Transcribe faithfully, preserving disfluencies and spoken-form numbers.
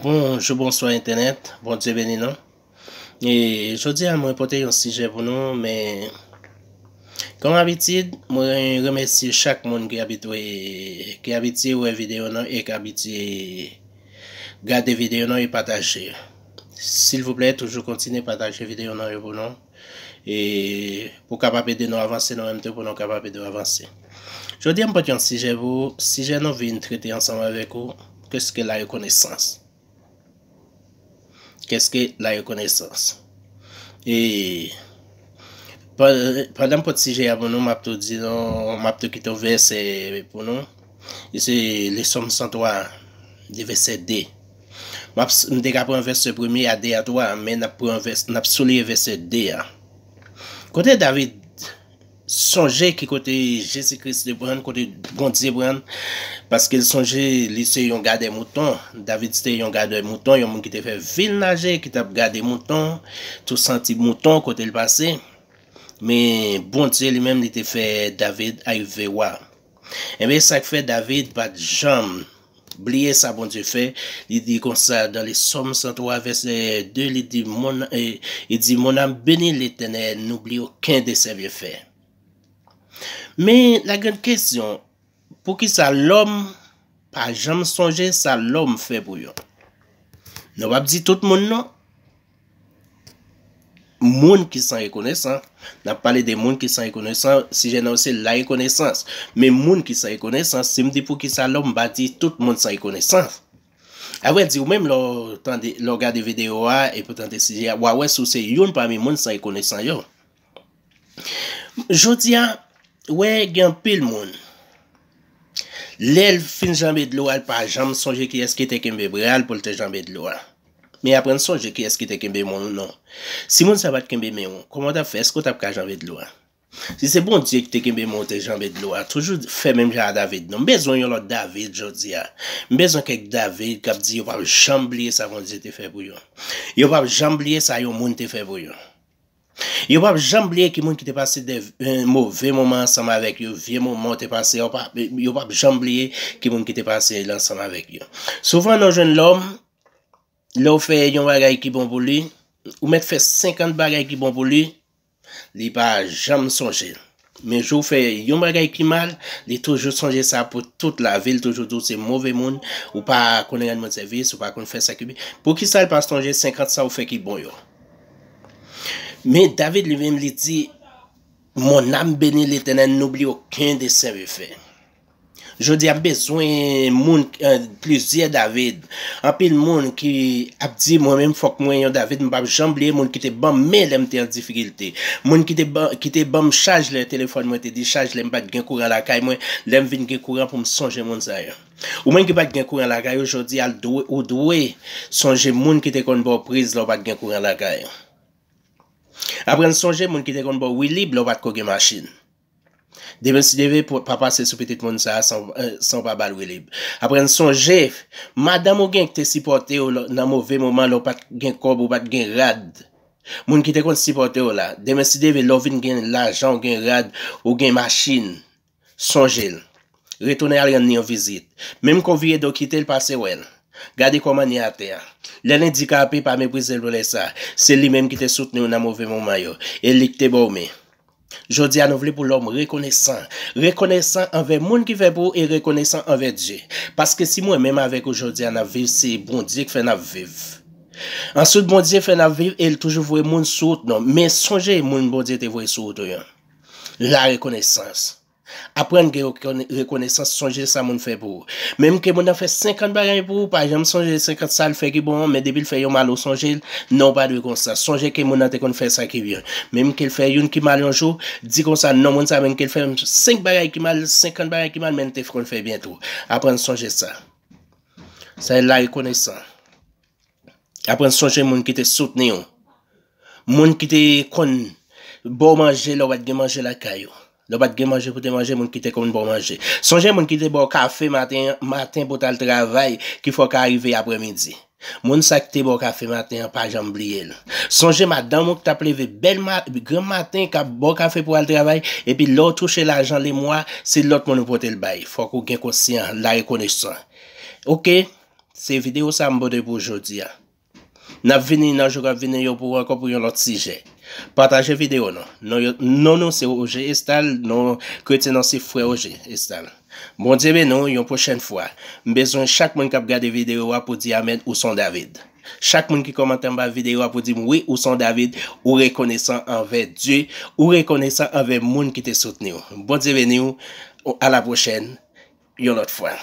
Bonjou, bonswa entènèt. Bondye beni nou. E jodi a, mwen pote yon sijè pou nou, men kòm abitid, mwen remèsye chak moun ki abitye, ki abitye wè videyo nou e ki abitye gade videyo nou e pataje. Silvouplè, toujou kontinye pataje videyo nou yo pou nou. E pou kapab ede nou avanse, nou menm tou pou nou kapab ede w avanse. Jodi a, m pote yon sijè pou, sijè nou vin trete ansanm avèk ou, kèske la rekonesans? Kèske la rekonesans? E pa-, pandan m pote sijè a pou nou, m ap tou di nou, m ap tou kite yon vèsè pou nou. E se le Sòm san twa, de vèsè de. M ap, m te ka pran vèsè premye a, de a, twa, men n ap pran vès-, n ap souliye vèsè de a. Kote David sonje ki kote Jezi Kris te pran, kote Bondye pran, paske l sonje li se yon gadè mouton. David se te yon gadè mouton, yon moun ki te fè vil naje, ki t ap gade mouton, tou santi mouton kote l pase. Men Bondye li menm, li te fè David arive wa. Enben, sa k fè David pa t janm bliye sa Bondye fè. Li di konsa, dans le Psaume cent trois, verset deux, li di, mon, eh, li di, mon âme bénit l'Éternel, n'oublie aucun de ses bienfaits. Men, la grande question, poukisa lòm pa janm sonje sa lòm fè pou yo? Nou p ap di tout moun non. Moun ki san rekonesan, n ap pale de moun ki san rekonesan, sijè nan se la rekonesans. Men moun ki san rekonesan, si m di poukisa lòm, m pa di tout moun san rekonesans. Avrèdi, ou menm lè w tande, lè w gade videyo a, epi w tande sijè a, w a wè si w se youn pami moun san rekonesan yo. Jodi a, wè gen anpil moun. Lè l fin janbe dlo a, l pa janm sonje kiyès ki te kenbe bra l pou l te janbe dlo a. Men aprann sonje kiyès ki te kenbe men w non. Si moun sa pa t kenbe men w, kòman w t ap fè? Èske w t ap ka janbe dlo a? Si se Bondye ki te kenbe men w te janbe dlo a, toujou fè menm jan a David non. M bezwen yon lòt David jodi a. M bezwen kèk David k ap di yo p ap janm bliye sa Bondye te fè pou yo. Yo p ap janm bliye sa yon moun te fè pou yo. Yo p ap janm bliye ki moun ki te pase de, eh, move moman ansanm avèk yo, vye moman w te pase, yo p ap, yo p ap janm bliye ki moun ki te pase ansanm avèk yo. Souvan, nou jwenn lòm, lè w fè yon bagay ki bon pou li, ou mèt fè senkant bagay ki bon pou li, li pa janm sonje l. Men jou w fè yon bagay ki mal, li toujou sonje sa pou tout lavi, li toujou di w se move moun, ou pa konn rann moun sèvis, ou pa konn fè sa ki byen. Poukisa l pa sonje senkant sa w fè ki bon yo? Men David li menm li di, mon âme bénit l'Éternel, n'oublie aucun de ses bienfaits. Jodi a, m bezwen moun, eh, plizyè David. Anpil moun ki ap di, mwen menm, fòk mwen yon David, m p ap janm bliye moun ki te ban m men lè m te an difikilte. Moun ki te ban, ki te ban m chaj lè telefòn mwen te dichaj, lè m pa t gen kouran lakay mwen, lè m vin gen kouran pou m sonje moun sa yo. Ou menm ki pa t gen kouran lakay ou, jodi a, l dwe, ou dwe sonje moun ki te konn ba w priz lè w pa t gen kouran lakay ou. Aprann sonje moun ki te konn ba w wilib lè w pa t ko gen machin. Demen si Dye vle, pa pase sou pitit moun sa a san, eh, san w pa ba l wilib. Aprann sonje madanm ou gen ki te sipòte w lè, nan move moman lè w pa t gen kòb, ou pa t gen rad. Moun ki te konn sipòte w la. Demen si Dye vle, lè w vin gen lajan, ou gen rad, ou gen machin. Sonje l. Retounen al rann li yon vizit. Menm ke w vire do kite l, pase wè l. Gade kòman li atè a. Lè l andikape, pa meprize l pou lè sa. Se li menm ki te soutni w nan move moman yo. E li ki te ba w men. Jodi a, nou vle pou lòm rekonesan. Rekonesan anvè moun ki fè pou ou e rekonesan anvè Dye. Paske si mwen menm avèk ou jodi a n ap viv, se Bondye ki fè n ap viv. Answit, Bondye fè n ap viv e l toujou voye moun sou wout nou. Men sonje moun Bondye te voye sou wout ou yo. La rekonesans. Aprann gen rekone-, rekonesans, sonje sa moun fè pou ou. Menm ke moun nan fè senkant bagay pou ou, pa janm sonje senkant sa l fè ki bon an, men depi l fè yon mal ou sonje l, non, w pa dwe konsa. Sonje ke moun nan te konn fè sa ki byen. Menm ke l fè youn ki mal yon jou, di konsa, non, moun sa menm ke l fè senk bagay ki mal, senkant bagay ki mal, men l te konn fè byen tou. Aprann sonje sa. Sa e la rekonesan. Aprann sonje moun ki te soutni w. Moun ki te konn ba w manje lè w pa t gen manje lakay ou. Lè w pa t gen manje pou te manje, moun ki te konn ba w manje. Sonje moun ki te ba w kafe maten, maten pou w t al travay, ki fè w ka rive aprèmidi. Moun sa ki te ba w kafe maten an, pa janm bliye l. Sonje madanm ou ki t ap leve bèl ma-, gran maten, k ap ba w kafe pou w al travay, epi lè w touche lajan lemwa, se lòt moun ou pote l bay. Fòk ou gen konsyan, la rekonesan. Oke? Se videyo sa m pote pou jodi a. N ap vini nan jou k ap vini yo pou ankò pou yon lòt sijè. Pataje videyo nou. Non, yo- non nou se Roger Estal, non kretyen nou se frè Roger Estal. Bondye beni w yon pwochèn fwa. M bezwen chak moun k ap gade videyo a pou di amèn ou son David. Chak moun ki kòmante anba videyo a pou di m wi ou son David, ou rekonesan anvè Dye, ou rekonesan anvè moun ki te soutni w. Bondye beni w. A la pwochèn, yon lòt fwa.